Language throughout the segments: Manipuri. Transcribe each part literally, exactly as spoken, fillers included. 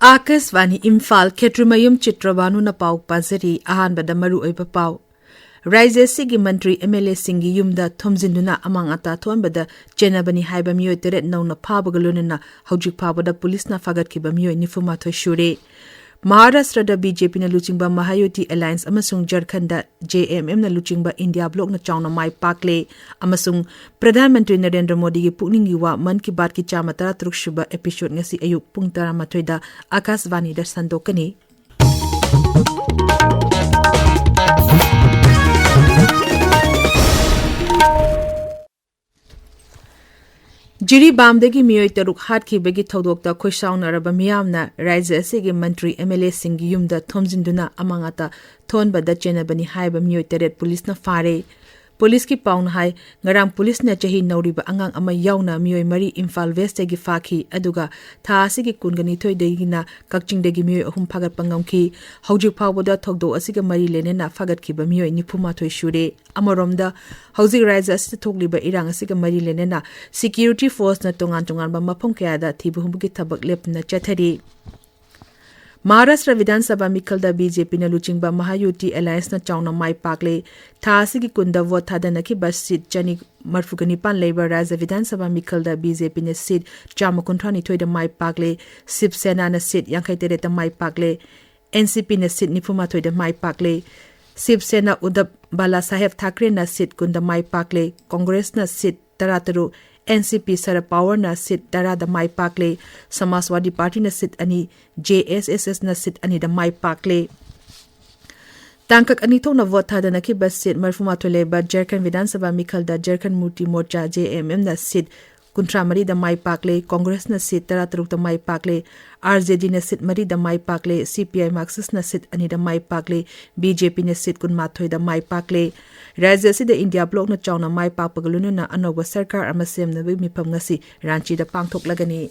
ꯑꯥꯀꯥꯁꯕꯥꯅꯤ ꯏꯝꯐꯥꯜ, ꯈꯦꯇ꯭ꯔꯤꯃꯌꯨꯝ ꯆꯤꯇ꯭ꯔꯕꯥꯅꯨꯅ ꯄꯥꯎ ꯄꯥꯖꯔꯤ꯫ ꯑꯍꯥꯟꯕꯗ ꯃꯔꯨ ꯑꯣꯏꯕ ꯄꯥꯎ꯫ ꯔꯥꯏꯖ꯭ꯌ ꯑꯁꯤꯒꯤ ꯃꯟꯇ꯭ꯔꯤ, ꯑꯦꯝ ꯑꯦꯜ ꯑꯦꯁꯤꯡꯒꯤ ꯌꯨꯝꯗ ꯊꯣꯝꯖꯤꯟꯗꯨꯅ ꯑꯃꯥꯡ ꯑꯇꯥ ꯊꯣꯛꯍꯟꯕꯗ ꯆꯦꯟꯅꯕꯅꯤ ꯍꯥꯏꯕ ꯃꯤꯑꯣꯏ ꯇꯔꯦꯠ ꯅꯧꯅ ꯐꯥꯕꯒ ꯂꯣꯏꯅꯅ ꯍꯧꯖꯤꯛ ꯐꯥꯎꯕꯗ ꯄꯨꯂꯤꯁꯅ ꯐꯥꯒꯠꯈꯤꯕ ꯃꯤꯑꯣꯏ ꯅꯤꯐꯨ ꯃꯥꯊꯣꯏ ꯁꯨꯔꯦ꯫ ꯃꯍꯥꯔꯥꯁꯇ꯭ꯔꯗ ꯕꯤ ꯖꯦ ꯄꯤꯅ ꯂꯨꯆꯤꯡꯕ ꯃꯍꯥꯌꯨꯇꯤ ꯑꯦꯂꯥꯌꯟꯁ ꯑꯃꯁꯨꯡ ꯖꯔꯈꯟꯗ ꯖꯦ ꯑꯦꯝ ꯑꯦꯝꯅ ꯂꯨꯆꯤꯡꯕ ꯏꯟꯗꯤꯌꯥ ꯕ꯭ꯂꯣꯛꯅ ꯆꯥꯎꯅ ꯃꯥꯏ ꯄꯥꯛꯂꯦ꯫ ꯑꯃꯁꯨꯡ ꯄ꯭ꯔꯙꯥꯟ ꯃꯟꯇ꯭ꯔꯤ ꯅꯔꯦꯟꯗ꯭ꯔ ꯃꯣꯗꯤꯒꯤ ꯄꯨꯛꯅꯤꯡꯒꯤ ꯋꯥ ꯃꯟ ꯀꯤ ꯕꯥꯠꯀꯤ ꯆꯥꯝꯃ ꯇꯔꯥꯇꯔꯨꯛ ꯁꯨꯕ episode ꯉꯁꯤ ꯑꯌꯨꯛ ꯄꯨꯡ ꯇꯔꯥꯃꯥꯊꯣꯏꯗ ꯑꯥꯀꯥꯁꯕꯥꯅꯤꯗ ꯁꯟꯗꯣꯛꯀꯅꯤ꯫ ꯖꯤꯔꯤꯕꯥꯝꯗꯒꯤ ꯃꯤꯑꯣꯏ ꯇꯔꯨꯛ ꯍꯥꯠꯈꯤꯕꯒꯤ ꯊꯧꯗꯣꯛꯇ ꯈꯣꯏꯁꯥꯎꯅꯔꯕ ꯃꯤꯌꯥꯝꯅ ꯔꯥꯖ꯭ꯌ ꯑꯁꯤꯒꯤ ꯃꯟꯇ꯭ꯔꯤ, ꯑꯦꯝ ꯑꯦꯜ ꯑꯦꯁꯤꯡꯒꯤ ꯌꯨꯝꯗ ꯊꯣꯝꯖꯤꯟꯗꯨꯅ ꯑꯃꯥꯡ ꯑꯇꯥ ꯊꯣꯛꯍꯟꯕꯗ ꯆꯦꯟꯅꯕꯅꯤ ꯍꯥꯏꯕ ꯃꯤꯑꯣꯏ ꯇꯔꯦꯠ ꯄꯨꯂꯤꯁꯅ ꯐꯥꯔꯦ꯫ ꯄꯨꯂꯤꯁꯀꯤ ꯄꯥꯎꯅ ꯍꯥꯏ, ꯉꯔꯥꯡ ꯄꯨꯂꯤꯁꯅ ꯆꯍꯤ ꯅꯧꯔꯤꯕ ꯑꯉꯥꯡ ꯑꯃ ꯌꯥꯎꯅ ꯃꯤꯑꯣꯏ ꯃꯔꯤ ꯏꯝꯐꯥꯜ ꯋꯦꯁꯇꯒꯤ ꯐꯥꯈꯤ, ꯑꯗꯨꯒ ꯊꯥ ꯑꯁꯤꯒꯤ ꯀꯨꯟꯒꯅꯤꯊꯣꯏꯗꯒꯤꯅ ꯀꯛꯆꯤꯡꯗꯒꯤ ꯃꯤꯑꯣꯏ ꯑꯍꯨꯝ ꯐꯥꯒꯠꯄ ꯉꯝꯈꯤ꯫ ꯍꯧꯖꯤꯛ ꯐꯥꯎꯕꯗ ꯊꯧꯗꯣꯛ ꯑꯁꯤꯒ ꯃꯔꯤ ꯂꯩꯅꯅ ꯐꯥꯒꯠꯈꯤꯕ ꯃꯤꯑꯣꯏ ꯅꯤꯐꯨ ꯃꯥꯊꯣꯏ ꯁꯨꯔꯦ꯫ ꯑꯃꯔꯣꯝꯗ, ꯍꯧꯖꯤꯛ ꯔꯥꯖ꯭ꯌ ꯑꯁꯤꯗ ꯊꯣꯛꯂꯤꯕ ꯏꯔꯥꯡ ꯑꯁꯤꯒ ꯃꯔꯤ ꯂꯩꯅꯅ security forceꯅ ꯇꯣꯉꯥꯟ ꯇꯣꯉꯥꯟꯕ ꯃꯐꯝ ꯀꯌꯥꯗ ꯊꯤꯕ ꯍꯨꯝꯕꯒꯤ ꯊꯕꯛ ꯂꯦꯞꯇꯅ ꯆꯠꯊꯔꯤ꯫ ꯃꯍꯥꯔꯥꯁꯇ꯭ꯔ ꯕꯤꯙꯥꯟ ꯁꯚꯥ ꯃꯤꯈꯜꯗ ꯕꯤ ꯖꯦ ꯄꯤꯅ ꯂꯨꯆꯤꯡꯕ ꯃꯍꯥꯌꯨꯇꯤ ꯑꯦꯂꯥꯌꯟꯁꯅ ꯆꯥꯎꯅ ꯃꯥꯏ ꯄꯥꯛꯂꯦ꯫ ꯊꯥ ꯑꯁꯤꯒꯤ ꯀꯨꯟꯗ ꯚꯣꯠ ꯊꯥꯗꯅꯈꯤꯕ ꯁꯤꯠ ꯆꯅꯤ ꯃꯔꯐꯨꯒ ꯅꯤꯄꯥꯟ ꯂꯩꯕ ꯔꯥꯖ꯭ꯌ ꯕꯤꯙꯥꯟ ꯁꯚꯥ ꯃꯤꯈꯜꯗ ꯕꯤ ꯖꯦ ꯄꯤꯅ ꯁꯤꯠ ꯆꯥꯝꯃ ꯀꯨꯟꯊ꯭ꯔꯥ ꯅꯤꯊꯣꯏꯗ ꯃꯥꯏ ꯄꯥꯛꯂꯦ꯫ ꯁꯤꯕ ꯁꯦꯅꯥꯅ ꯁꯤꯠ ꯌꯥꯡꯈꯩ ꯇꯔꯦꯠꯇ ꯃꯥꯏ ꯄꯥꯛꯂꯦ꯫ ꯑꯦꯟ ꯁꯤ ꯄꯤꯅ ꯁꯤꯠ ꯅꯤꯐꯨ ꯃꯥꯊꯣꯏꯗ ꯃꯥꯏ ꯄꯥꯛꯂꯦ꯫ ꯁꯤꯕ ꯁꯦꯅꯥ ꯎꯗꯙꯕ ꯕꯥꯂꯥ ꯁꯥꯍꯦꯕ ꯊꯥꯀ꯭ꯔꯦꯅ ꯁꯤꯠ ꯀꯨꯟꯗ ꯃꯥꯏ ꯄꯥꯛꯂꯦ꯫ ꯀꯣꯡꯒ꯭ꯔꯦꯁꯅ ꯁꯤꯠ ꯇꯔꯥꯇꯔꯨꯛ, ꯑꯦꯟ ꯁꯤ ꯄꯤ ꯁꯔꯗ ꯄꯋꯥꯔꯅ ꯁꯤꯠ ꯇꯔꯥꯗ ꯃꯥꯏ ꯄꯥꯛꯂꯦ꯫ ꯁꯃꯥꯖꯋꯥꯗꯤ ꯄꯥꯔꯇꯤꯅ ꯁꯤꯠ ꯑꯅꯤ, ꯖꯦ ꯑꯦꯁ ꯑꯦꯁ ꯑꯦꯁꯅ ꯁꯤꯠ ꯑꯅꯤꯗ ꯃꯥꯏ ꯄꯥꯛꯂꯦ꯫ ꯇꯥꯡꯀꯛ ꯑꯅꯤ ꯊꯣꯛꯅ ꯚꯣꯠ ꯊꯥꯗꯅꯈꯤꯕ ꯁꯤꯠ ꯃꯔꯐꯨ ꯃꯥꯊꯣꯏ ꯂꯩꯕ ꯖꯔꯈꯟ ꯕꯤꯙꯥꯟ ꯁꯚꯥ ꯃꯤꯈꯜꯗ ꯖꯔꯈꯟ ꯃꯨꯛꯇꯤ ꯃꯣꯔꯆꯥ, ꯖꯦ ꯑꯦꯝ ꯑꯦꯝꯅ ꯁꯤꯠ ꯀꯨꯟꯊ꯭ꯔꯥ ꯃꯔꯤꯗ ꯃꯥꯏ ꯄꯥꯛꯂꯦ, ꯀꯣꯡꯒ꯭ꯔꯦꯁꯅ ꯁꯤꯠ ꯇꯔꯥꯇꯔꯨꯛꯇ ꯃꯥꯏ ꯄꯥꯛꯂꯦ, ꯑꯥꯔ ꯖꯦ ꯗꯤꯅ ꯁꯤꯠ ꯃꯔꯤꯗ ꯃꯥꯏ ꯄꯥꯛꯂꯦ, ꯁꯤ ꯄꯤ ꯑꯥꯏ ꯃꯥꯔꯛꯁꯤꯁꯅ ꯁꯤꯠ ꯑꯅꯤꯗ ꯃꯥꯏ ꯄꯥꯛꯂꯦ, ꯕꯤ ꯖꯦ ꯄꯤꯅ ꯁꯤꯠ ꯀꯨꯟꯃꯥꯊꯣꯏꯗ ꯃꯥꯏ ꯄꯥꯛꯂꯦ꯫ ꯔꯥꯖ꯭ꯌ ꯑꯁꯤꯗ ꯏꯟꯗꯤꯌꯥ ꯕ꯭ꯂꯣꯛꯅ ꯆꯥꯎꯅ ꯃꯥꯏ ꯄꯥꯛꯄꯒ ꯂꯣꯏꯅꯅ ꯑꯅꯧꯕ ꯁꯔꯀꯥꯔ ꯑꯃ ꯁꯦꯝꯅꯕꯒꯤ ꯃꯤꯐꯝ ꯉꯁꯤ ꯔꯥꯟꯆꯤꯗ ꯄꯥꯡꯊꯣꯛꯂꯒꯅꯤ꯫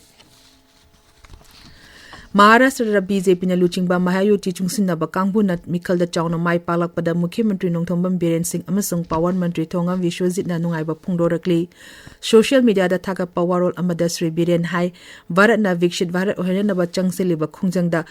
ꯃꯍꯥꯔꯥꯁꯇ꯭ꯔꯗ ꯕꯤ ꯖꯦ ꯄꯤꯅ ꯂꯨꯆꯤꯡꯕ ꯃꯍꯥꯌꯨꯇꯤ ꯆꯨꯡꯁꯤꯟꯅꯕ ꯀꯥꯡꯕꯨꯅ ꯃꯤꯈꯜꯗ ꯆꯥꯎꯅ ꯃꯥꯏ ꯄꯥꯛꯂꯛꯄꯗ ꯃꯨꯈ꯭ꯌ ꯃꯟꯇ꯭ꯔꯤ ꯅꯣꯡꯊꯣꯝꯕꯝ ꯕꯤꯔꯦꯟ ꯁꯤꯡ ꯑꯃꯁꯨꯡ ꯄꯥꯋꯔ ꯃꯟꯇ꯭ꯔꯤ ꯊꯣꯉꯥꯝ ꯕꯤꯁ꯭ꯋꯖꯤꯠꯅ ꯅꯨꯡꯉꯥꯏꯕ ꯐꯣꯡꯗꯣꯔꯛꯂꯤ꯫ ꯁꯣꯁꯤꯌꯦꯜ ꯃꯤꯗꯤꯌꯥꯗ ꯊꯥꯒꯠꯄ ꯋꯥꯔꯣꯜ ꯑꯃꯗ ꯁ꯭ꯔꯤ ꯕꯤꯔꯦꯟ ꯍꯥꯏ, ꯚꯥꯔꯠꯅ ꯚꯤꯛꯁꯤꯠ ꯚꯥꯔꯠ ꯑꯣꯏꯍꯟꯅꯕ ꯆꯪꯁꯤꯜꯂꯤꯕ ꯈꯣꯡꯖꯪꯗ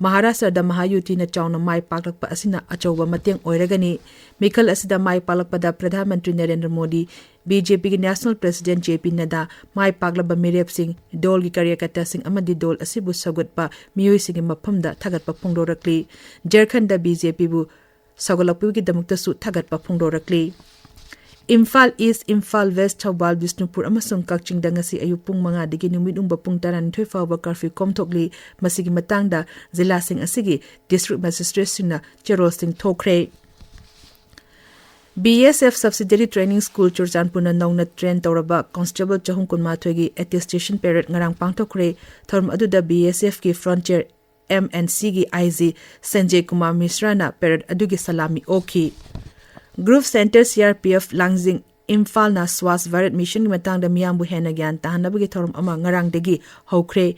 ꯃꯍꯥꯔꯥꯁꯇ꯭ꯔꯗ ꯃꯍꯥꯌꯨꯇꯤꯅ ꯆꯥꯎꯅ ꯃꯥꯏ ꯄꯥꯛꯂꯛꯄ ꯑꯁꯤꯅ ꯑꯆꯧꯕ ꯃꯇꯦꯡ ꯑꯣꯏꯔꯒꯅꯤ꯫ ꯃꯤꯈꯜ ꯑꯁꯤꯗ ꯃꯥꯏ ꯄꯥꯛꯂꯛꯄꯗ ꯄ꯭ꯔꯙꯥꯟ ꯃꯟꯇ꯭ꯔꯤ ꯅꯔꯦꯟꯗ꯭ꯔ ꯃꯣꯗꯤ, ꯕꯤ ꯖꯦ ꯄꯤꯒꯤ ꯅꯦꯁꯅꯦꯜ ꯄ꯭ꯔꯦꯁꯤꯗꯦꯟꯠ ꯖꯦ ꯄꯤ ꯅꯗꯥ, ꯃꯥꯏ ꯄꯥꯛꯂꯕ ꯃꯤꯔꯦꯞꯁꯤꯡ, ꯗꯣꯜꯒꯤ ꯀꯥꯔꯌꯀꯔꯇꯥꯁꯤꯡ ꯑꯃꯗꯤ ꯗꯣꯜ ꯑꯁꯤꯕꯨ ꯁꯧꯒꯠꯄ ꯃꯤꯑꯣꯏꯁꯤꯡꯒꯤ ꯃꯐꯝꯗ ꯊꯥꯒꯠꯄ ꯐꯣꯡꯗꯣꯔꯛꯂꯤ꯫ ꯖꯔꯈꯟꯗ ꯕꯤ ꯖꯦ ꯄꯤꯕꯨ ꯁꯧꯒꯠꯂꯛꯄꯒꯤꯗꯃꯛꯇꯁꯨ ꯊꯥꯒꯠꯄ ꯐꯣꯡꯗꯣꯔꯛꯂꯤ꯫ ꯏꯝꯐꯥꯜ ꯏꯁ꯭ꯠ, ꯏꯝꯐꯥꯜ ꯋꯦꯁ꯭ꯠ, ꯊꯧꯕꯥꯜ, ꯕꯤꯁꯅꯨꯄꯨꯔ ꯑꯃꯁꯨꯡ ꯀꯛꯆꯤꯡꯗ ꯉꯁꯤ ꯑꯌꯨꯛ ꯄꯨꯡ ꯃꯉꯥꯗꯒꯤ ꯅꯨꯃꯤꯠ ꯌꯨꯡꯕ ꯄꯨꯡ ꯇꯔꯥꯅꯤꯊꯣꯏ ꯐꯥꯎꯕ ꯀꯔꯐ꯭ꯌꯨ ꯀꯣꯝꯊꯣꯛꯂꯤ꯫ ꯃꯁꯤꯒꯤ ꯃꯇꯥꯡꯗ ꯖꯤꯂꯥꯁꯤꯡ ꯑꯁꯤꯒꯤ ꯗꯤꯁꯇ꯭ꯔꯤꯛ ꯃꯦꯖꯤꯁꯇ꯭ꯔꯦꯠꯁꯤꯡꯅ ꯆꯦꯔꯣꯜꯁꯤꯡ ꯊꯣꯛꯈ꯭ꯔꯦ꯫ ꯕꯤ ꯑꯦꯁ ꯑꯦꯐ ꯁꯕꯁꯤꯗꯔꯤ ꯇ꯭ꯔꯦꯅꯤꯡ ꯁ꯭ꯀꯨꯜ ꯆꯨꯔꯆꯥꯟꯄꯨꯔꯅ ꯅꯧꯅ ꯇ꯭ꯔꯦꯟ ꯇꯧꯔꯕ ꯀꯣꯟꯁꯇꯦꯕꯜ ꯆꯍꯨꯝ ꯀꯨꯟꯃꯥꯊꯣꯏꯒꯤ ꯑꯦꯇꯦꯁꯇꯦꯁꯟ ꯄꯦꯔꯦꯗ ꯉꯔꯥꯡ ꯄꯥꯡꯊꯣꯛꯈ꯭ꯔꯦ꯫ ꯊꯧꯔꯝ ꯑꯗꯨꯗ ꯕꯤ ꯑꯦꯁ ꯑꯦꯐꯀꯤ ꯐ꯭ꯔꯟꯇꯤꯌꯔ ꯑꯦꯝ ꯑꯦꯟ ꯁꯤꯒꯤ ꯑꯥꯏ ꯖꯤ ꯁꯟꯖꯦ ꯀꯨꯃꯥꯔ ꯃꯤꯁ꯭ꯔꯥꯅ ꯄꯦꯔꯦꯗ ꯑꯗꯨꯒꯤ ꯁꯂꯥꯃꯤ ꯑꯣꯛꯈꯤ꯫ Group centre C R P F Langjing ꯏꯝꯐꯥꯜꯅ ꯁ꯭ꯋꯥꯁ ꯚꯥꯔꯠ ꯃꯤꯁꯟꯒꯤ ꯃꯇꯥꯡꯗ ꯃꯤꯌꯥꯝꯕꯨ ꯍꯦꯟꯅ ꯒ꯭ꯌꯥꯟ ꯇꯥꯍꯟꯅꯕꯒꯤ ꯊꯧꯔꯝ ꯑꯃ ꯉꯔꯥꯡꯗꯒꯤ ꯍꯧꯈ꯭ꯔꯦ꯫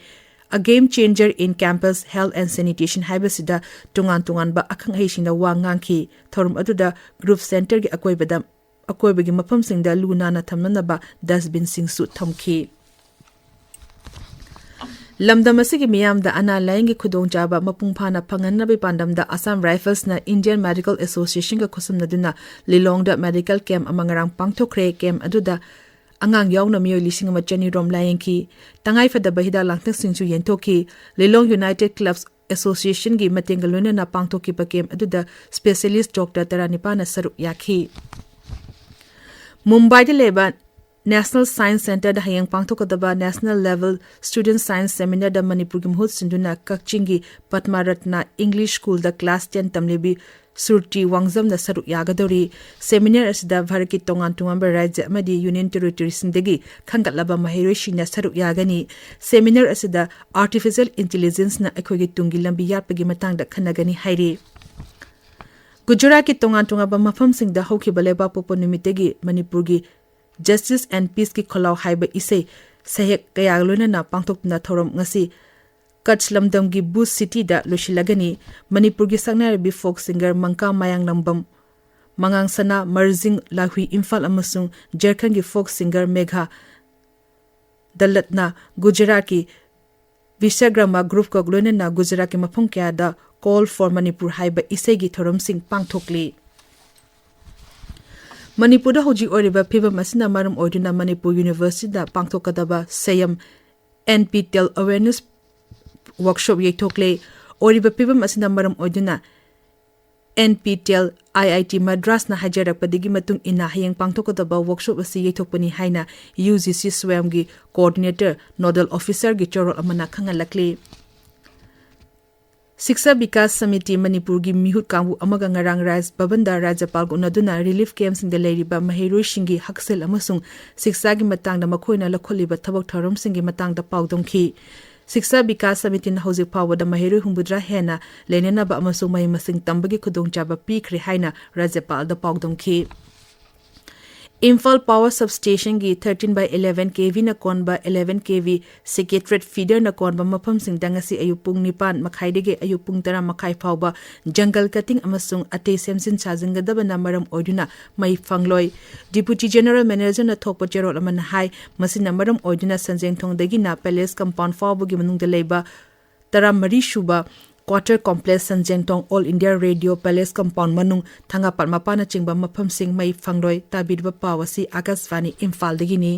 A Game Changer in Campus Health and Sanitation ꯍꯥꯏꯕꯁꯤꯗ ꯇꯣꯉꯥꯟ ꯇꯣꯉꯥꯟꯕ ꯑꯈꯪ ꯑꯍꯩꯁꯤꯡꯅ ꯋꯥ ꯉꯥꯡꯈꯤ꯫ ꯊꯧꯔꯝ ꯑꯗꯨꯗ ꯒ꯭ꯔꯨꯞ ꯁꯦꯟꯇꯔꯒꯤ ꯑꯀꯣꯏꯕꯗ, ꯑꯀꯣꯏꯕꯒꯤ ꯃꯐꯝꯁꯤꯡꯗ ꯂꯨ ꯅꯥꯟꯅ ꯊꯝꯅꯅꯕ ꯗꯁꯕꯤꯟꯁꯤꯡꯁꯨ ꯊꯝꯈꯤ꯫ ꯂꯝꯗꯝ ꯑꯁꯤꯒꯤ ꯃꯤꯌꯥꯝꯗ ꯑꯅꯥ ꯂꯥꯌꯦꯡꯒꯤ ꯈꯨꯗꯣꯡꯆꯥꯕ ꯃꯄꯨꯡ ꯐꯥꯅ ꯐꯪꯍꯟꯅꯕꯒꯤ ꯄꯥꯟꯗꯝꯗ ꯑꯁꯥꯝ ꯔꯥꯏꯐꯜꯁꯅ ꯏꯟꯗꯤꯌꯟ ꯃꯦꯗꯤꯀꯦꯜ ꯑꯦꯁꯣꯁꯤꯌꯦꯁꯟꯒ ꯈꯨꯠꯁꯝꯅꯗꯨꯅ ꯂꯤꯂꯣꯡꯗ ꯃꯦꯗꯤꯀꯦꯜ ꯀꯦꯝꯞ ꯑꯃ ꯉꯔꯥꯡ ꯄꯥꯡꯊꯣꯛꯈ꯭ꯔꯦ꯫ ꯀꯦꯝꯞ ꯑꯗꯨꯗ ꯑꯉꯥꯡ ꯌꯥꯎꯅ ꯃꯤꯑꯣꯏ ꯂꯤꯁꯤꯡ ꯑꯃ ꯆꯅꯤ ꯔꯣꯝ ꯂꯥꯌꯦꯡꯈꯤ꯫ ꯇꯉꯥꯏꯐꯗꯕ ꯍꯤꯗꯥꯛ ꯂꯥꯡꯊꯛꯁꯤꯡꯁꯨ ꯌꯦꯟꯊꯣꯛꯈꯤ꯫ ꯂꯤꯂꯣꯡ ꯌꯨꯅꯥꯏꯇꯦꯗ ꯀ꯭ꯂꯕꯁ ꯑꯦꯁꯣꯁꯤꯌꯦꯁꯟꯒꯤ ꯃꯇꯦꯡꯒ ꯂꯣꯏꯅꯅ ꯄꯥꯡꯊꯣꯛꯈꯤꯕ ꯀꯦꯝꯞ ꯑꯗꯨꯗ ꯁ꯭ꯄꯦꯁꯤꯌꯦꯂꯤꯁ꯭ꯠ ꯗꯣꯛꯇꯔ ꯇꯔꯥꯅꯤꯄꯥꯟꯅ ꯁꯔꯨꯛ ꯌꯥꯈꯤ꯫ ꯃꯨꯝꯕꯥꯏꯗ ꯂꯩꯕ ꯅꯦꯁꯅꯦꯜ ꯁꯥꯏꯟꯁ ꯁꯦꯟꯇꯔꯗ ꯍꯌꯦꯡ ꯄꯥꯡꯊꯣꯛꯀꯗꯕ ꯅꯦꯁꯅꯦꯜ ꯂꯦꯚꯦꯜ ꯁ꯭ꯇꯨꯗꯦꯟꯠ ꯁꯥꯏꯟꯁ ꯁꯦꯃꯤꯅꯥꯔꯗ ꯃꯅꯤꯄꯨꯔꯒꯤ ꯃꯍꯨꯠ ꯁꯤꯟꯗꯨꯅ ꯀꯛꯆꯤꯡꯒꯤ ꯄꯗꯃ ꯔꯠꯅ ꯏꯪꯂꯤꯁ ꯁ꯭ꯀꯨꯜꯗ ꯀ꯭ꯂꯥꯁ ꯇꯦꯟ ꯇꯝꯂꯤꯕꯤ ꯁ꯭ꯔꯨꯇꯤ ꯋꯥꯡꯖꯝꯅ ꯁꯔꯨꯛ ꯌꯥꯒꯗꯧꯔꯤ꯫ ꯁꯦꯃꯤꯅꯥꯔ ꯑꯁꯤꯗ ꯚꯥꯔꯠꯀꯤ ꯇꯣꯉꯥꯟ ꯇꯣꯉꯥꯟꯕ ꯔꯥꯖ꯭ꯌ ꯑꯃꯗꯤ ꯌꯨꯅꯤꯌꯟ ꯇꯦꯔꯤꯇꯣꯔꯤꯁꯤꯡꯗꯒꯤ ꯈꯟꯒꯠꯂꯕ ꯃꯍꯩꯔꯣꯏꯁꯤꯡꯅ ꯁꯔꯨꯛ ꯌꯥꯒꯅꯤ꯫ ꯁꯦꯃꯤꯅꯥꯔ ꯑꯁꯤꯗ ꯑꯥꯔꯇꯤꯐꯤꯁꯤꯌꯦꯜ ꯏꯟꯇꯤꯂꯤꯖꯦꯟꯁꯅ ꯑꯩꯈꯣꯏꯒꯤ ꯇꯨꯡꯒꯤ ꯂꯝꯕꯤ ꯌꯥꯠꯄꯒꯤ ꯃꯇꯥꯡꯗ ꯈꯟꯅꯒꯅꯤ ꯍꯥꯏꯔꯤ꯫ ꯒꯨꯖꯔꯥꯠꯀꯤ ꯇꯣꯉꯥꯟ ꯇꯣꯉꯥꯟꯕ ꯃꯐꯝꯁꯤꯡꯗ ꯍꯧꯈꯤꯕ ꯂꯩꯕꯥꯛꯄꯣꯛꯄ ꯅꯨꯃꯤꯠꯇꯒꯤ ꯃꯅꯤꯄꯨꯔꯒꯤ Justice and Peaceꯀꯤ ꯈꯣꯜꯂꯥꯎ ꯍꯥꯏꯕ ꯏꯁꯩ ꯁꯩꯍꯦꯛ ꯀꯌꯥꯒ ꯂꯣꯏꯅꯅ ꯄꯥꯡꯊꯣꯛꯇꯨꯅ ꯊꯧꯔꯝ ꯉꯁꯤ ꯀꯆ ꯂꯝꯗꯝꯒꯤ ꯚꯨꯖ ꯁꯤꯇꯤꯗ ꯂꯣꯏꯁꯤꯜꯂꯒꯅꯤ꯫ ꯃꯅꯤꯄꯨꯔꯒꯤ ꯁꯛꯅꯥꯏꯔꯕꯤ ꯐꯣꯛ ꯁꯤꯡꯒꯔ ꯃꯪꯀꯥ ꯃꯌꯥꯡꯂꯝꯕꯝ, ꯃꯉꯥꯡ ꯁꯅꯥ, ꯃꯔꯖꯤꯡ ꯂꯥꯍꯨꯏ ꯏꯝꯐꯥꯜ ꯑꯃꯁꯨꯡ ꯖꯔꯈꯟꯒꯤ ꯐꯣꯛ ꯁꯤꯡꯒꯔ ꯃꯦꯘꯥ ꯗꯂꯠꯅ ꯒꯨꯖꯔꯥꯠꯀꯤ ꯕꯤꯁ꯭ꯋꯒ꯭ꯔꯥꯃ ꯒ꯭ꯔꯨꯞꯀ ꯂꯣꯏꯅꯅ ꯒꯨꯖꯔꯥꯠꯀꯤ ꯃꯐꯝ ꯀꯌꯥꯗ Call for Manipur ꯍꯥꯏꯕ ꯏꯁꯩꯒꯤ ꯊꯧꯔꯝꯁꯤꯡ ꯄꯥꯡꯊꯣꯛꯂꯤ꯫ ꯃꯅꯤꯄꯨꯔꯗ ꯍꯧꯖꯤꯛ ꯑꯣꯏꯔꯤꯕ ꯐꯤꯕꯝ ꯑꯁꯤꯅ ꯃꯔꯝ ꯑꯣꯏꯗꯨꯅ ꯃꯅꯤꯄꯨꯔ ꯌꯨꯅꯤꯚꯔꯁꯤꯇꯤꯗ ꯄꯥꯡꯊꯣꯛꯀꯗꯕ ꯁꯦꯌꯝ ꯑꯦꯟ ꯄꯤ ꯇꯦꯜ ꯑꯋꯦꯔꯅꯦꯁ ꯋꯥꯔꯛꯁꯣꯞ ꯌꯩꯊꯣꯛꯂꯦ꯫ ꯑꯣꯏꯔꯤꯕ ꯐꯤꯕꯝ ꯑꯁꯤꯅ ꯃꯔꯝ ꯑꯣꯏꯗꯨꯅ ꯑꯦꯟ ꯄꯤ ꯇꯦꯜ ꯑꯥꯏ ꯑꯥꯏ ꯇꯤ ꯃꯗ꯭ꯔꯥꯁꯅ ꯍꯥꯏꯖꯔꯛꯄꯗꯒꯤ ꯃꯇꯨꯡ ꯏꯟꯅ ꯍꯌꯦꯡ ꯄꯥꯡꯊꯣꯛꯀꯗꯕ ꯋꯥꯔꯛꯁꯣꯞ ꯑꯁꯤ ꯌꯩꯊꯣꯛꯄꯅꯤ ꯍꯥꯏꯅ U G C ꯁ꯭ꯋꯌꯝꯒꯤ coordinator nodal ꯑꯣꯐꯤꯁꯔꯒꯤ ꯆꯦꯔꯣꯜ ꯑꯃꯅ ꯈꯪꯍꯜꯂꯛꯂꯤ꯫ ꯁꯤꯛꯁꯥ ꯕꯤꯀꯥꯁ ꯁꯃꯤꯇꯤ ꯃꯅꯤꯄꯨꯔꯒꯤ ꯃꯤꯍꯨꯠ ꯀꯥꯡꯕꯨ ꯑꯃꯒ ꯉꯔꯥꯡ ꯔꯥꯖ ꯚꯕꯟꯗ ꯔꯥꯖ꯭ꯌꯄꯥꯜꯒ ꯎꯅꯗꯨꯅ ꯔꯤꯂꯤꯐ ꯀꯦꯝꯞꯁꯤꯡꯗ ꯂꯩꯔꯤꯕ ꯃꯍꯩꯔꯣꯏꯁꯤꯡꯒꯤ ꯍꯛꯁꯦꯜ ꯑꯃꯁꯨꯡ ꯁꯤꯛꯁꯥꯒꯤ ꯃꯇꯥꯡꯗ ꯃꯈꯣꯏꯅ ꯂꯧꯈꯠꯂꯤꯕ ꯊꯕꯛ ꯊꯧꯔꯝꯁꯤꯡꯒꯤ ꯃꯇꯥꯡꯗ ꯄꯥꯎꯗꯝꯈꯤ꯫ ꯁꯤꯛꯁꯥ ꯕꯤꯀꯥꯁ ꯁꯃꯤꯇꯤꯅ ꯍꯧꯖꯤꯛ ꯐꯥꯎꯕꯗ ꯃꯍꯩꯔꯣꯏ ꯍꯨꯝꯐꯨꯇꯔꯥ ꯍꯦꯟꯅ ꯂꯩꯅꯅꯕ ꯑꯃꯁꯨꯡ ꯃꯍꯩ ꯃꯁꯤꯡ ꯇꯝꯕꯒꯤ ꯈꯨꯗꯣꯡꯆꯥꯕ ꯄꯤꯈ꯭ꯔꯦ ꯍꯥꯏꯅ ꯔꯥꯖ꯭ꯌꯄꯥꯜꯗ ꯄꯥꯎꯗꯝꯈꯤ꯫ ꯏꯝꯐꯥꯜ ꯄꯥꯋꯔ ꯁꯕꯁ꯭ꯇꯦꯁꯟꯒꯤ thirteen by eleven K Vꯅ ꯀꯣꯟꯕ eleven K V ꯁꯦꯀ꯭ꯔꯦꯇꯔꯤꯌꯦꯠ ꯐꯤꯗꯔꯅ ꯀꯣꯟꯕ ꯃꯐꯝꯁꯤꯡꯗ ꯉꯁꯤ ꯑꯌꯨꯛ ꯄꯨꯡ ꯅꯤꯄꯥꯟ ꯃꯈꯥꯏꯗꯒꯤ ꯑꯌꯨꯛ ꯄꯨꯡ ꯇꯔꯥ ꯃꯈꯥꯏ ꯐꯥꯎꯕ ꯖꯪꯒꯜ ꯀꯠꯇꯤꯡ ꯑꯃꯁꯨꯡ ꯑꯇꯩ ꯁꯦꯝꯖꯤꯟ ꯁꯥꯖꯤꯟꯒꯗꯕꯅ ꯃꯔꯝ ꯑꯣꯏꯗꯨꯅ ꯃꯩ ꯐꯪꯂꯣꯏ꯫ ꯗꯤꯄꯨꯇꯤ ꯖꯦꯅꯔꯦꯜ ꯃꯦꯅꯦꯖꯔꯅ ꯊꯣꯛꯄ ꯆꯦꯔꯣꯜ ꯑꯃꯅ ꯍꯥꯏ, ꯃꯁꯤꯅ ꯃꯔꯝ ꯑꯣꯏꯗꯨꯅ ꯁꯟꯖꯦꯡꯊꯣꯡꯗꯒꯤꯅ ꯄꯦꯂꯦꯁ ꯀꯝꯄꯥꯎꯟ ꯐꯥꯎꯕꯒꯤ ꯃꯅꯨꯡꯗ ꯂꯩꯕ ꯇꯔꯥꯃꯔꯤ ꯁꯨꯕ quarter complex Sanjenthong all India radio palace compound ꯃꯅꯨꯡ ꯊꯪꯒꯥꯄꯥꯠ ꯃꯄꯥꯟꯅꯆꯤꯡꯕ ꯃꯐꯝꯁꯤꯡ ꯃꯩ ꯐꯪꯂꯣꯏ꯫ ꯇꯥꯕꯤꯔꯤꯕ ꯄꯥꯎ ꯑꯁꯤ ꯑꯥꯀꯥꯁꯕꯥꯅꯤ ꯏꯝꯐꯥꯜꯗꯒꯤꯅꯤ꯫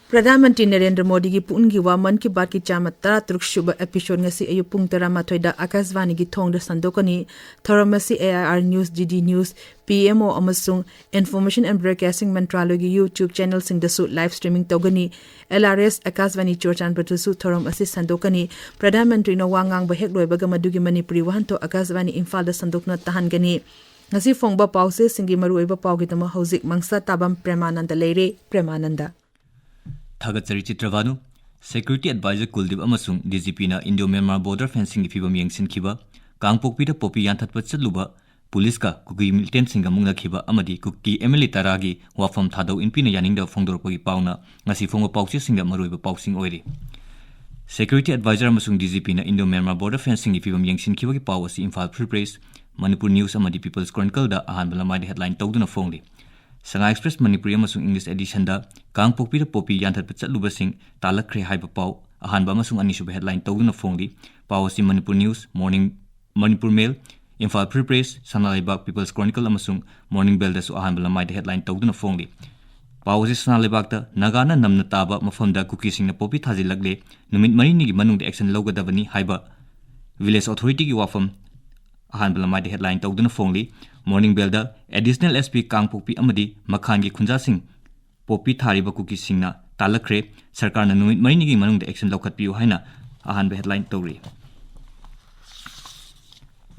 ꯄ꯭ꯔꯙꯥꯟ ꯃꯟꯇ꯭ꯔꯤ ꯅꯔꯦꯟꯗ꯭ꯔ ꯃꯣꯗꯤꯒꯤ ꯄꯨꯛꯅꯤꯡꯒꯤ ꯋꯥ ꯃꯟ ꯀꯤ ꯕꯥꯠꯀꯤ ꯆꯥꯝꯃ ꯇꯔꯥꯇꯔꯨꯛ ꯁꯨꯕ episode ꯉꯁꯤ ꯑꯌꯨꯛ ꯄꯨꯡ ꯇꯔꯥꯃꯥꯊꯣꯏꯗ ꯑꯥꯀꯥꯁꯕꯥꯅꯤꯒꯤ ꯊꯣꯡꯗ ꯁꯟꯗꯣꯛꯀꯅꯤ꯫ ꯊꯧꯔꯝ ꯑꯁꯤ A I R News, D D News, P M O ꯑꯃꯁꯨꯡ Information and Broadcasting ꯃꯟꯇ꯭ꯔꯥꯂꯣꯏꯒꯤ YouTube channelꯁꯤꯡꯗꯁꯨ live streaming ꯇꯧꯒꯅꯤ꯫ L R S ꯑꯥꯀꯥꯁꯕꯥꯅꯤ ꯆꯨꯔꯆꯥꯟꯄꯨꯔꯗꯁꯨ ꯊꯧꯔꯝ ꯑꯁꯤ ꯁꯟꯗꯣꯛꯀꯅꯤ꯫ ꯄ꯭ꯔꯙꯥꯟ ꯃꯟꯇ꯭ꯔꯤꯅ ꯋꯥ ꯉꯥꯡꯕ ꯍꯦꯛ ꯂꯣꯏꯕꯒ ꯃꯗꯨꯒꯤ ꯃꯅꯤꯄꯨꯔꯤ ꯋꯥꯍꯟꯊꯣꯛ ꯑꯥꯀꯥꯁꯕꯥꯅꯤ ꯏꯝꯐꯥꯜꯗ ꯁꯟꯗꯣꯛꯇꯨꯅ ꯇꯥꯍꯟꯒꯅꯤ꯫ ꯉꯁꯤ ꯐꯣꯡꯕ ꯄꯥꯎꯆꯦꯁꯤꯡꯒꯤ ꯃꯔꯨꯑꯣꯏꯕ ꯄꯥꯎꯒꯤꯗꯃꯛ ꯍꯧꯖꯤꯛ ꯃꯪꯁꯥ ꯇꯥꯕꯝ ꯄ꯭ꯔꯦꯃꯥꯅꯟꯗ ꯂꯩꯔꯦ꯫ ꯄ꯭ꯔꯦꯃꯥꯅꯟꯗ꯫ ꯊꯥꯒꯠꯆꯔꯤ ꯆꯤꯇ꯭ꯔꯚꯥꯅꯨ꯫ Security Advisor ꯀꯨꯜꯗꯤꯞ ꯑꯃꯁꯨꯡ D G Pꯅ Indo-Myanmar border fencingꯒꯤ ꯐꯤꯕꯝ ꯌꯦꯡꯁꯤꯟꯈꯤꯕ꯫ ꯀꯥꯡꯄꯣꯛꯄꯤꯗ ꯄꯣꯄꯤ ꯌꯥꯟꯊꯠꯄ ꯆꯠꯂꯨꯕ ꯄꯨꯂꯤꯁꯀ ꯀꯨꯀꯤ ꯃꯤꯂꯤꯇꯦꯟꯁꯤꯡꯒ ꯃꯨꯛꯅꯈꯤꯕ ꯑꯃꯗꯤ ꯀꯨꯀꯤ ꯑꯦꯝ ꯑꯦꯜ ꯑꯦ ꯇꯔꯥꯒꯤ ꯋꯥꯐꯝ ꯊꯥꯗꯧ ꯏꯟꯄꯤꯅ ꯌꯥꯅꯤꯡꯗꯕ ꯐꯣꯡꯗꯣꯔꯛꯄꯒꯤ ꯄꯥꯎꯅ ꯉꯁꯤ ꯐꯣꯡꯕ ꯄꯥꯎꯆꯦꯁꯤꯡꯗ ꯃꯔꯨꯑꯣꯏꯕ ꯄꯥꯎꯁꯤꯡ ꯑꯣꯏꯔꯤ꯫ ꯁꯦꯀ꯭ꯌꯨꯔꯤꯇꯤ ꯑꯦꯗꯚꯥꯏꯖꯔ ꯑꯃꯁꯨꯡ ꯗꯤ ꯖꯤ ꯄꯤꯅ ꯏꯟꯗꯣ ꯃ꯭ꯌꯥꯟꯃꯥꯔ ꯕꯣꯔꯗꯔ ꯐꯦꯟꯁꯤꯡꯒꯤ ꯐꯤꯕꯝ ꯌꯦꯡꯁꯤꯟꯈꯤꯕꯒꯤ ꯄꯥꯎ ꯑꯁꯤ Imphal free press, Manipur news ꯑꯃꯗꯤ ꯄꯤꯄꯜꯁ ꯀ꯭ꯔꯣꯅꯤꯀꯜꯗ ꯑꯍꯥꯟꯕ ꯂꯃꯥꯏꯗ ꯍꯦꯗꯂꯥꯏꯟ ꯇꯧꯗꯨꯅ ꯐꯣꯡꯂꯤ꯫ ꯁꯉꯥꯏ ꯑꯦꯛꯁꯄ꯭ꯔꯦꯁ ꯃꯅꯤꯄꯨꯔꯤ ꯑꯃꯁꯨꯡ ꯏꯪꯂꯤꯁ ꯑꯦꯗꯤꯁꯟꯗ ꯀꯥꯡꯄꯣꯛꯄꯤꯗ ꯄꯣꯄꯤ ꯌꯥꯟꯊꯠꯄ ꯆꯠꯂꯨꯕꯁꯤꯡ ꯇꯥꯂꯛꯈ꯭ꯔꯦ ꯍꯥꯏꯕ ꯄꯥꯎ ꯑꯍꯥꯟꯕ ꯑꯃꯁꯨꯡ ꯑꯅꯤꯁꯨꯕ ꯍꯦꯗꯂꯥꯏꯟ ꯇꯧꯗꯨꯅ ꯐꯣꯡꯂꯤ꯫ ꯄꯥꯎ ꯑꯁꯤ ꯃꯅꯤꯄꯨꯔ ꯅ꯭ꯌꯨꯁ, ꯃꯣꯔꯅꯤꯡ, ꯃꯅꯤꯄꯨꯔ ꯃꯦꯜ, ꯏꯝꯐꯥꯜ ꯐ꯭ꯔꯤ ꯄ꯭ꯔꯦꯁ, ꯁꯅꯥ ꯂꯩꯕꯥꯛ, ꯄꯤꯄꯜꯁ ꯀ꯭ꯔꯣꯅꯤꯀꯜ ꯑꯃꯁꯨꯡ ꯃꯣꯔꯅꯤꯡ ꯕꯦꯜꯗꯁꯨ ꯑꯍꯥꯟꯕ ꯂꯃꯥꯏꯗ ꯍꯦꯗꯂꯥꯏꯟ ꯇꯧꯗꯨꯅ ꯐꯣꯡꯂꯤ꯫ ꯄꯥꯎ ꯑꯁꯤ ꯁꯅꯥ ꯂꯩꯕꯥꯛꯇ ꯅꯥꯒꯥꯅ ꯅꯝꯅ ꯇꯥꯕ ꯃꯐꯝꯗ ꯀꯨꯀꯤꯁꯤꯡꯅ ꯄꯣꯄꯤ ꯊꯥꯖꯤꯜꯂꯛꯂꯦ, ꯅꯨꯃꯤꯠ ꯃꯔꯤꯅꯤꯒꯤ ꯃꯅꯨꯡꯗ ꯑꯦꯛꯁꯟ ꯂꯧꯒꯗꯕꯅꯤ ꯍꯥꯏꯕ ꯚꯤꯂꯦꯖ ꯑꯣꯊꯣꯔꯤꯇꯤꯒꯤ ꯋꯥꯐꯝ ꯑꯍꯥꯟꯕ ꯂꯃꯥꯏꯗ ꯍꯦꯗꯂꯥꯏꯟ ꯇꯧꯗꯨꯅ ꯐꯣꯡꯂꯤ꯫ ꯃꯣꯔꯅꯤꯡ ꯕꯦꯜꯗ ꯑꯦꯗꯤꯁꯅꯦꯜ ꯑꯦꯁ ꯄꯤ ꯀꯥꯡꯄꯣꯛꯄꯤ ꯑꯃꯗꯤ ꯃꯈꯥꯟꯒꯤ ꯈꯨꯟꯖꯥꯁꯤꯡ ꯄꯣꯄꯤ ꯊꯥꯔꯤꯕ ꯀꯨꯀꯤꯁꯤꯡꯅ ꯇꯥꯂꯛꯈ꯭ꯔꯦ, ꯁꯔꯀꯥꯔꯅ ꯅꯨꯃꯤꯠ ꯃꯔꯤꯅꯤꯒꯤ ꯃꯅꯨꯡꯗ ꯑꯦꯛꯁꯟ ꯂꯧꯈꯠꯄꯤꯌꯨ ꯍꯥꯏꯅ ꯑꯍꯥꯟꯕ ꯍꯦꯗꯂꯥꯏꯟ ꯇꯧꯔꯤ꯫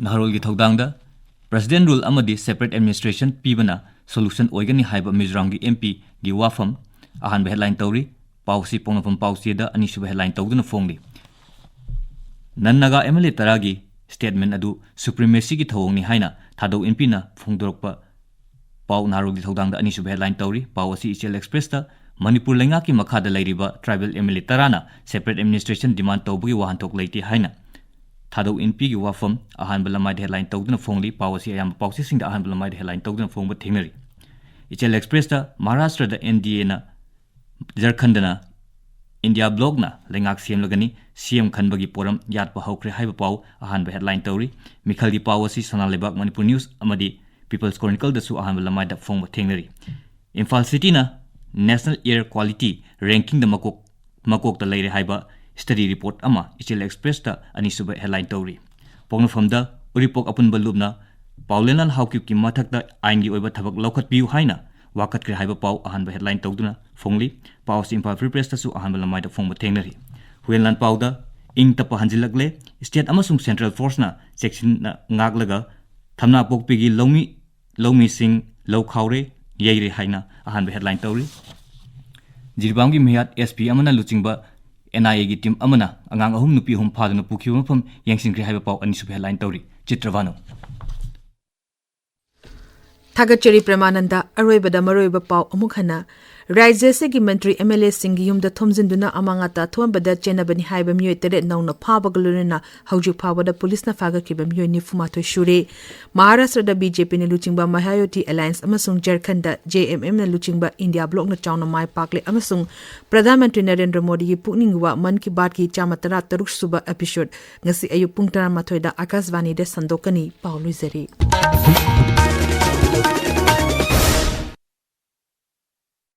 ꯅꯍꯥꯔꯣꯜꯒꯤ ꯊꯧꯗꯥꯡꯗ ꯄ꯭ꯔꯦꯁꯤꯗꯦꯟ ꯔꯨꯜ ꯑꯃꯗꯤ ꯁꯦꯄꯔꯦꯠ ꯑꯦꯗꯃꯤꯅꯤꯁꯇ꯭ꯔꯦꯁꯟ ꯄꯤꯕꯅ ꯁꯣꯂꯨꯁꯟ ꯑꯣꯏꯒꯅꯤ ꯍꯥꯏꯕ ꯃꯤꯖꯣꯔꯥꯝꯒꯤ ꯑꯦꯝ ꯄꯤꯒꯤ ꯋꯥꯐꯝ ꯑꯍꯥꯟꯕ ꯍꯦꯗꯂꯥꯏꯟ ꯇꯧꯔꯤ꯫ ꯄꯥꯎꯁꯤ ꯄꯣꯛꯅꯐꯝ ꯄꯥꯎꯆꯦꯗ ꯑꯅꯤꯁꯨꯕ ꯍꯦꯗꯂꯥꯏꯟ ꯇꯧꯗꯨꯅ ꯐꯣꯡꯂꯤ꯫ ꯅꯟ ꯅꯥꯒꯥ ꯑꯦꯝ ꯑꯦꯜ ꯑꯦ ꯇꯔꯥꯒꯤ ꯁ꯭ꯇꯦꯠꯃꯦꯟ ꯑꯗꯨ ꯁꯨꯄ꯭ꯔꯤꯃꯦꯁꯤꯒꯤ ꯊꯧꯑꯣꯡꯅꯤ ꯍꯥꯏꯅ ꯊꯥꯗꯧ ꯏꯟꯄꯤꯅ ꯐꯣꯡꯗꯣꯔꯛꯄ ꯄꯥꯎ ꯅꯍꯥꯔꯣꯜꯒꯤ ꯊꯧꯗꯥꯡꯗ ꯑꯅꯤꯁꯨꯕ ꯍꯦꯗꯂꯥꯏꯟ ꯇꯧꯔꯤ꯫ ꯄꯥꯎ ꯑꯁꯤ ꯏꯆꯦꯜ ꯑꯦꯛꯁꯄ꯭ꯔꯦꯁꯇ ꯃꯅꯤꯄꯨꯔ ꯂꯩꯉꯥꯛꯀꯤ ꯃꯈꯥꯗ ꯂꯩꯔꯤꯕ ꯇ꯭ꯔꯥꯏꯕꯦꯜ ꯑꯦꯝ ꯑꯦꯜ ꯑꯦ ꯇꯔꯥꯅ ꯁꯦꯄꯔꯦꯠ ꯑꯦꯗꯃꯤꯅꯤꯁꯇ꯭ꯔꯦꯁꯟ ꯗꯤꯃꯥꯟ ꯇꯧꯕꯒꯤ ꯋꯥꯍꯟꯊꯣꯛ ꯂꯩꯇꯦ ꯍꯥꯏꯅ ꯊꯥꯗꯧ ꯏꯟꯄꯤꯒꯤ ꯋꯥꯐꯝ ꯑꯍꯥꯟꯕ ꯂꯃꯥꯏꯗ ꯍꯦꯗꯂꯥꯏꯟ ꯇꯧꯗꯨꯅ ꯐꯣꯡꯂꯤ꯫ ꯄꯥꯎ ꯑꯁꯤ ꯑꯌꯥꯝꯕ ꯄꯥꯎꯆꯦꯁꯤꯡꯗ ꯑꯍꯥꯟꯕ ꯂꯃꯥꯏꯗ ꯍꯦꯗꯂꯥꯏꯟ ꯇꯧꯗꯨꯅ ꯐꯣꯡꯕ ꯊꯦꯡꯅꯔꯤ꯫ ꯏꯆꯦꯜ ꯑꯦꯛꯁꯄ꯭ꯔꯦꯁꯇ ꯃꯍꯥꯔꯥꯁꯇ꯭ꯔꯗ ꯑꯦꯟ ꯗꯤ ꯑꯦꯅ ꯖꯔꯈꯟꯗꯅ ꯏꯟꯗꯤꯌꯥ ꯕ꯭ꯂꯣꯛꯅ ꯂꯩꯉꯥꯛ ꯁꯦꯝꯂꯒꯅꯤ, ꯁꯤ ꯑꯦꯝ ꯈꯟꯕꯒꯤ ꯄꯣꯔꯝ ꯌꯥꯠꯄ ꯍꯧꯈ꯭ꯔꯦ ꯍꯥꯏꯕ ꯄꯥꯎ ꯑꯍꯥꯟꯕ ꯍꯦꯗꯂꯥꯏꯟ ꯇꯧꯔꯤ꯫ ꯃꯤꯈꯜꯒꯤ ꯄꯥꯎ ꯑꯁꯤ ꯁꯅꯥ ꯂꯩꯕꯥꯛ, ꯃꯅꯤꯄꯨꯔ ꯅ꯭ꯌꯨꯁ ꯑꯃꯗꯤ ꯄꯤꯄꯜꯁ ꯀ꯭ꯔꯣꯅꯤꯀꯜꯗꯁꯨ ꯑꯍꯥꯟꯕ ꯂꯃꯥꯏꯗ ꯐꯣꯡꯕ ꯊꯦꯡꯅꯔꯤ꯫ ꯏꯝꯐꯥꯜ ꯁꯤꯇꯤꯅ ꯅꯦꯁꯅꯦꯜ ꯑꯦꯌꯔ ꯀ꯭ꯋꯥꯂꯤꯇꯤ ꯔꯦꯡꯀꯤꯡꯗ ꯃꯀꯣꯛ, ꯃꯀꯣꯛꯇ ꯂꯩꯔꯦ ꯍꯥꯏꯕ ꯁ꯭ꯇꯗꯤ ꯔꯤꯄꯣꯔꯠ ꯑꯃ ꯏꯆꯦꯜ ꯑꯦꯛꯁꯄ꯭ꯔꯦꯁꯇ ꯑꯅꯤꯁꯨꯕ ꯍꯦꯗꯂꯥꯏꯟ ꯇꯧꯔꯤ꯫ ꯄꯣꯛꯅꯐꯝꯗ ꯎꯔꯤꯄꯣꯛ ꯑꯄꯨꯟꯕ ꯂꯨꯞꯅ ꯄꯥꯎꯂꯦꯟꯂꯥꯜ ꯍꯥꯎꯀꯤꯞꯀꯤ ꯃꯊꯛꯇ ꯑꯥꯏꯟꯒꯤ ꯑꯣꯏꯕ ꯊꯕꯛ ꯂꯧꯈꯠꯄꯤꯌꯨ ꯍꯥꯏꯅ ꯋꯥꯀꯠꯈ꯭ꯔꯦ ꯍꯥꯏꯕ ꯄꯥꯎ ꯑꯍꯥꯟꯕ ꯍꯦꯗꯂꯥꯏꯟ ꯇꯧꯗꯨꯅ ꯐꯣꯡꯂꯤ꯫ ꯄꯥꯎ ꯑꯁꯤ ꯏꯝꯐꯥꯜ ꯐ꯭ꯔꯤ ꯄ꯭ꯔꯦꯁꯇꯁꯨ ꯑꯍꯥꯟꯕ ꯂꯃꯥꯏꯗ ꯐꯣꯡꯕ ꯊꯦꯡꯅꯔꯤ꯫ ꯍꯨꯌꯦꯟ ꯂꯥꯟꯄꯥꯎꯗ ꯏꯪ ꯇꯞꯄ ꯍꯟꯖꯤꯜꯂꯛꯂꯦ, ꯁ꯭ꯇꯦꯠ ꯑꯃꯁꯨꯡ ꯁꯦꯟꯇ꯭ꯔꯦꯜ ꯐꯣꯔꯁꯅ ꯆꯦꯛꯁꯤꯟꯅ ꯉꯥꯛꯂꯒ ꯊꯝꯅꯥꯄꯣꯛꯄꯤꯒꯤ ꯂꯧꯃꯤ, ꯂꯧꯃꯤꯁꯤꯡ ꯂꯧ ꯈꯥꯎꯔꯦ, ꯌꯩꯔꯦ ꯍꯥꯏꯅ ꯑꯍꯥꯟꯕ ꯍꯦꯗꯂꯥꯏꯟ ꯇꯧꯔꯤ꯫ ꯖꯤꯔꯤꯕꯥꯝꯒꯤ ꯃꯤꯍꯥꯠ ꯑꯦꯁ ꯄꯤ ꯑꯃꯅ ꯂꯨꯆꯤꯡꯕ ꯑꯦꯟ ꯑꯥꯏ ꯑꯦꯒꯤ ꯇꯤꯝ ꯑꯃꯅ ꯑꯉꯥꯡ ꯑꯍꯨꯝ, ꯅꯨꯄꯤ ꯑꯍꯨꯝ ꯐꯥꯗꯨꯅ ꯄꯨꯈꯤꯕ ꯃꯐꯝ ꯌꯦꯡꯁꯤꯟꯈ꯭ꯔꯦ ꯍꯥꯏꯕ ꯄꯥꯎ ꯑꯅꯤꯁꯨꯕ ꯍꯦꯗꯂꯥꯏꯟ ꯇꯧꯔꯤ꯫ ꯆꯤꯇ꯭ꯔꯚꯥꯅꯨ꯫ ꯊꯥꯒꯠꯆꯔꯤ ꯄ꯭ꯔꯦꯃꯥꯅꯟꯗ꯫ ꯑꯔꯣꯏꯕꯗ ꯃꯔꯨꯑꯣꯏꯕ ꯄꯥꯎ ꯑꯃꯨꯛ ꯍꯟꯅ꯫ ꯔꯥꯖ꯭ꯌ ꯑꯁꯤꯒꯤ ꯃꯟꯇ꯭ꯔꯤ, ꯑꯦꯝ ꯑꯦꯜ ꯑꯦꯁꯤꯡꯒꯤ ꯌꯨꯝꯗ ꯊꯣꯝꯖꯤꯟꯗꯨꯅ ꯑꯃꯥꯡ ꯑꯇꯥ ꯊꯣꯛꯍꯟꯕꯗ ꯆꯦꯟꯅꯕꯅꯤ ꯍꯥꯏꯕ ꯃꯤꯑꯣꯏ ꯇꯔꯦꯠ ꯅꯧꯅ ꯐꯥꯕꯒ ꯂꯣꯏꯅꯅ ꯍꯧꯖꯤꯛ ꯐꯥꯎꯕꯗ ꯄꯨꯂꯤꯁꯅ ꯐꯥꯒꯠꯈꯤꯕ ꯃꯤꯑꯣꯏ ꯅꯤꯐꯨ ꯃꯥꯊꯣꯏ ꯁꯨꯔꯦ꯫ ꯃꯍꯥꯔꯥꯁꯇ꯭ꯔꯗ ꯕꯤ ꯖꯦ ꯄꯤꯅ ꯂꯨꯆꯤꯡꯕ ꯃꯍꯥꯌꯣꯇꯤ ꯑꯦꯂꯥꯌꯟꯁ ꯑꯃꯁꯨꯡ ꯖꯔꯈꯟꯗ ꯖꯦ ꯑꯦꯝ ꯑꯦꯝꯅ ꯂꯨꯆꯤꯡꯕ ꯏꯟꯗꯤꯌꯥ ꯕ꯭ꯂꯣꯛꯅ ꯆꯥꯎꯅ ꯃꯥꯏ ꯄꯥꯛꯂꯦ ꯑꯃꯁꯨꯡ ꯄ꯭ꯔꯙꯥꯟ ꯃꯟꯇ꯭ꯔꯤ ꯅꯔꯦꯟꯗ꯭ꯔ ꯃꯣꯗꯤꯒꯤ ꯄꯨꯛꯅꯤꯡ ꯍꯨꯕ ꯃꯟ ꯀꯤ ꯕꯥꯠꯀꯤ ꯆꯥꯝꯃ ꯇꯔꯥ ꯇꯔꯨꯛ ꯁꯨꯕ episode ꯉꯁꯤ ꯑꯌꯨꯛ ꯄꯨꯡ ꯇꯔꯥꯃꯥꯊꯣꯏꯗ ꯑꯥꯀꯥꯁꯕꯥꯅꯤꯗ ꯁꯟꯗꯣꯛꯀꯅꯤ꯫ ꯄꯥꯎ ꯂꯣꯏꯖꯔꯦ꯫